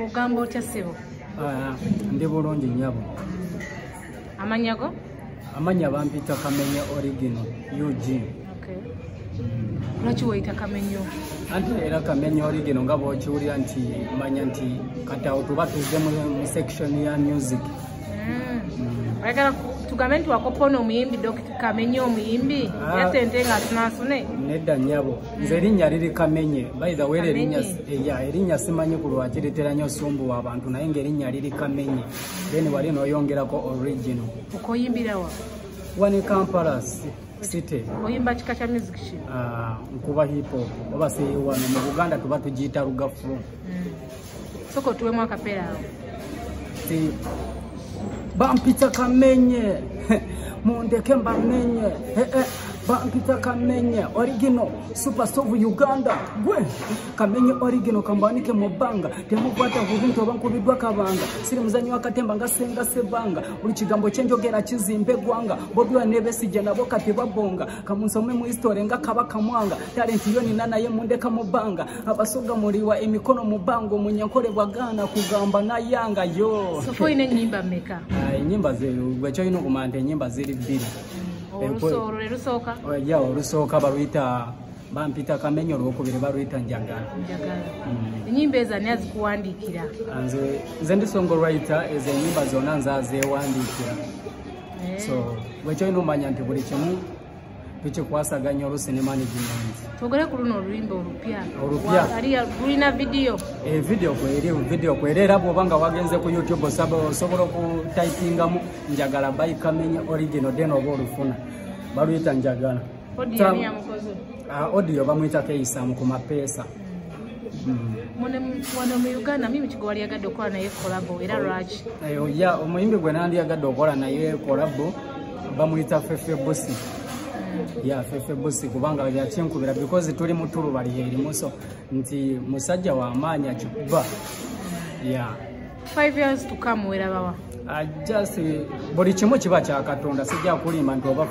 Ogamba otya ssebo? Ndi bulungi nnyabo. Amannya go? Amannya bampita Kamenye Original UG. Okay. Lwaki weyita Kamenyo? Anti era Kamenye Original nga bw'okiwulira nti manya nti kati awo tuba tuzze mu section ya music. Oyagala tugambe nti wakopa ono omuyimbi Dr. Kamenye omuyimbi yasente nga asunasune? Nedda nnyabo, nze erinnya liri Kamenye. By the way, erinnya simanyi ku lwaki litera nnyo osumbuwa abantu, naye ng'erinnya liri Kamenye. Then wali n'oyongerako original. Okoyimbira wa? Wano Kampala City. Oyimba kika kya music ki? Nkuba hip hop. Oba si wano mu Buganda tuba tugiyita Lugafu. Sooka otuweemu akapeera awo. Bampita Kamenye, mundeke mbamenye, bampita Kamenye, original, super sovu Uganda, gwe, Kamenye original, kambanike mubanga, temukwata kubintu abankubiddwa kabanga, siri muzanyi wa katemba nga senga sebanga, buli kigambo kyenjogera kizimbe gwanga, Bobi Wine ne Besigye nabo kati babonga, kamunsome mu history nga Kabaka Mwanga, talent yo nina naye mundeka mubanga, abasoga muliwa emikono mubango, munyankole bwagaana kugamba nayanga yo. Sofo ine ennyimba mmeka? Ennyimba gwe kyolina okumanya nti ennyimba ziri bbiri. Olusooka? Ya, olusooka baluyita bampita Kamenye, olwokubiri baluyita Njagala. Njagala. Ennyimba ezo ani azikuwandiikira? Nze ndi songwriter, ezo ennyimba zonna nze azeewandiikira. So gwe kyolina okumanya nti buli kimu tukikwasaganya oluusi ne management. Twogere ku luno oluyimba olupya. Olupya. Lulina vidiyo? Vidiyo kweri, vidiyo kweri era bw'oba nga wagenze ku YouTube osobola okutayipingamu Njagala by Kamenye Original then oba olufuna. Baluyita Njagala. Audio ani yamukoze? Audio bamuyita Keisamu ku mapeesa. Wano mu Uganda mimi kigo wali yagadde okukola naye collabo era lwaki? Ya, omuyimbi gwe nandiyagadde okukola naye collabo bamuyita Fefe Busi. Ya, Fefe Busi kubanga yakinkubira because tuli mu tuluba lyerimu, so nti musajja wa maanyi akikuba. Ya. 5 years to come werabawa? Just buli kimu kiba kya Katonda, sijja kulimba nti oba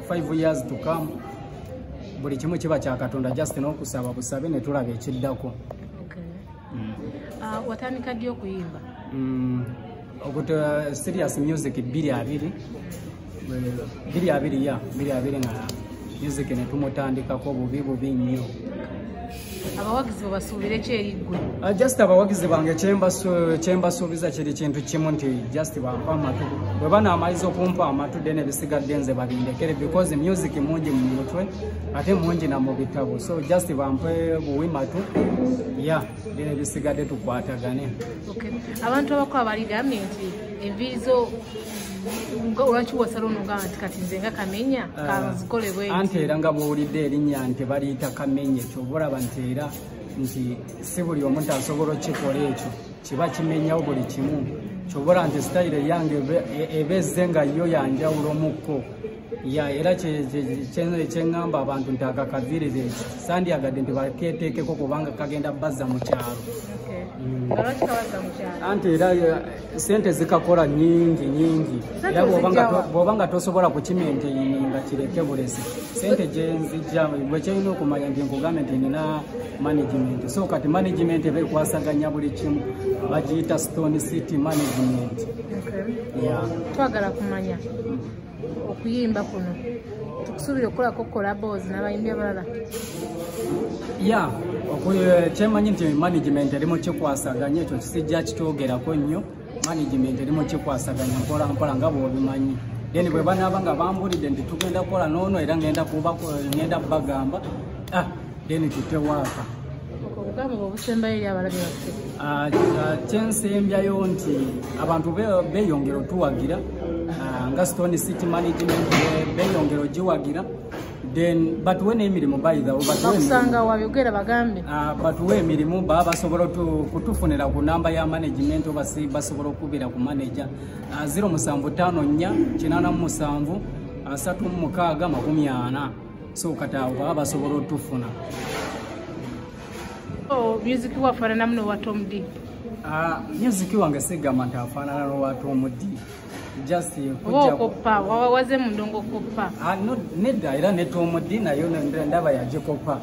5 years to come buli kimu kiba kya Katonda, just n'okusaba busabe ne tulaba ekiddako. Okay. Watandika ddi okuyimba? Okuta serious music 2020. 2020 ya 2020 nga music ne tumutandikako bubi bubi nnyo. Abawagizi basuubire ki eri ggwe? Just abawagizi bange kyembasuubiza kiri kintu kimu nti just bampa amatu. Bwe banaamaliza okumpa amatu then ebisigadde nze babindekere because music mungi mu mutwe ate mungi na mu bitabo. So just bampe buwi matu, ya then ebisigadde tukwatagane. Okay. Abantu abakola baligambye nti enviiri zo lwaki wasala onogamba nti kati nze nga Kamenya kanzikole bwe nti? Anti era nga bw'owulidde erinnya nti baliyita Kamenye, ky'oba olaba nti era nti si buli omuntu asobola okukikola ekyo, kiba kimenyawo buli kimu. Ky'oba olaba nti sitayiro yange eba ezze nga yo yanjawulo mukko. Ya, era kyeŋŋamba abantu nti akakaviirire sandyagadde nti bakeeteekeko kubanga kagenda bazza mu kyalo. Anti era sente zikakola nyingi nyingi. Era bw'oba nga tosobola kukimaintaininga kireke bulesi. Sente gye nzijja bwe kyolina okumanya nti nkugambe nti nina management. So kati management eba ekwasaganya buli kimu, bagiyita Stone City Management. Twagala kumanya okuyimba kuno tukusuubira okukolako collabos n'abayimbi abalala? Ya, kyemanyi nti management erimu kikwasaganya, ekyo kisijja kitwogerako nnyo. Management erimu kikwasaganya mpola mpola nga bw'obimanyi. Then bwe banaaba nga bambulidde nti tugenda kukola n'ono era ngenda kubagamba, then tutewaaka. Obugambo obusembayo eri abalabi baffe? Kyensembyayo nti abantu beeyongera otuwagira nga Stone City Management beeyongera ogiwagira, then batuwe n'emirimu by the way, bakusanga wabyogera bagambe. Batuwe emirimu baba basobola kutufunira ku namba ya management oba si basobola okubira ku manager 0754 87 36 40. So kati awo baba basobola otufuna. Music wafaanana muno wa Tom D? Music wange sigamba nti afaanana n'owa Tom D. Just oba okoppa waze mu ndongo okoppa? Ah, no, nedda, era ne Tom Dee nayo ndaba yagikopa.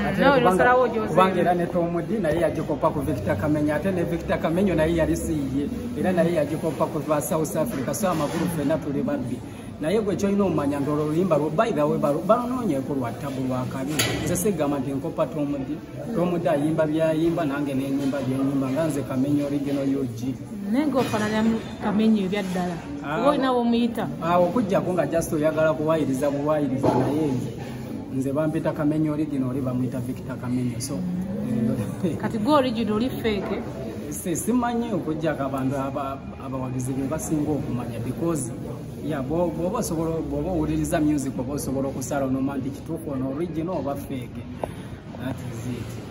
Ate Nawe nosalawo gy'ozeemu. Kubanga era ne Tom Dee naye yagikopa ku Victor Kamenyo, ate ne Victor Kamenyo naye yali siye, era naye yagikopa kuva South Africa. So amakulu ffenna tuli babbi, naye gwe kyolina omumanya nti olwo oluyimba lwo, by the way, balunoonyeeko lwa tabu lwakabi. Nze sigamba nti nkopa Tom Dee. Tom Dee ayimba byayimba, nange nenyimba byenyimba, nga nze Kamenyo original UG. Naye ngaofaananya Kamenyo ebyaddala. Ah. Oba olina womuyita? Awo okujjako nga just oyagala kuwayiriza buwayiriza, naye nze bampita Kamenyo original, oli bamuyita Victor Kamenyo, so Kati gwe original, oli fake? Simanyi, okujjako abantu abawagizi be basinga okumanya, because ya bw'oba osobola, bw'oba owuliriza music, oba osobola okusala onoma nti kituufu ono original oba fake. That is it.